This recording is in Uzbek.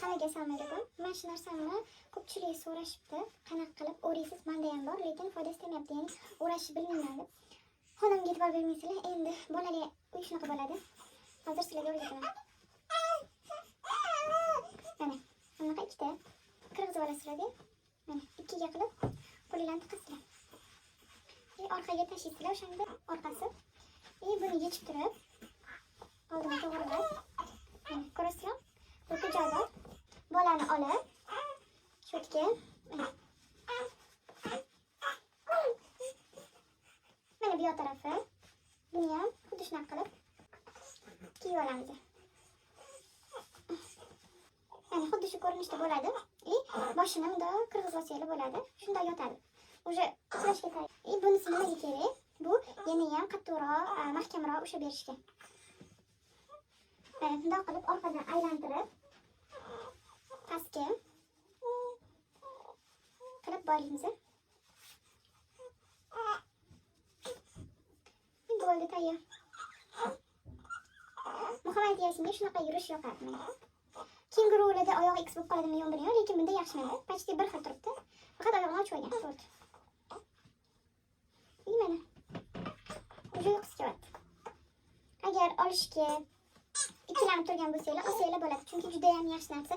Hammaga assalomu alaykum. Mana shu narsamni ko'pchilik so'rashibdi. Qanaqa qilib o'raysiz? Menda ham bor, lekin foydasi tegmayapti. Ya'ni o'rashni bilmayman deb. Xonamga e'tibor bermaysizlar. Endi bolali uy shunaqa bo'ladi. Hozir sizlarga o'rgataman. Mana, bunaqa ikkita kirgizib olasizlar. Mana, ikkiga qilib qo'linglarni tiqasizlar. И orqaga tashlaysizlar o'shanda orqasi. И buni yechib turib, oldini to'g'rilab, mana, ko'rasizlar? Bu yerda joy bor. Bolani olib, shu yerga mana. Mana bu yoq tarafi. Buni ham xuddi shunaqa qilib kiyib olamiz. Mana, xuddi shu ko'rinishda bo'ladi. И boshini bundoq kirgizib olsanglar bo'ladi. Shunday yotadi. Уже uxlashga tayyor. И bunisi nimaga kerak? Bu yana ham qattiqroq, mahkamroq ushlab berishga. Mana bundoq qilib orqadan aylantirib pastga qilib boylaymiz. И bo'ldi, tayyor. Muhammad Yasinga shunaqa yurish yoqadi menga. Kengurularda oyog'i X bo'lib qoladimi, yo'q bilmayman, lekin bunda yaxshi mana. Почти bir xil turibdi. Faqat oyog'ini ochib olgan, bo'ldi. И mana. Уже uyqusi kelyapti. Agar olishga ikkilanib turgan bo'lsanglar, olsanglar bo'ladi. Chunki juda ham yaxshi narsa.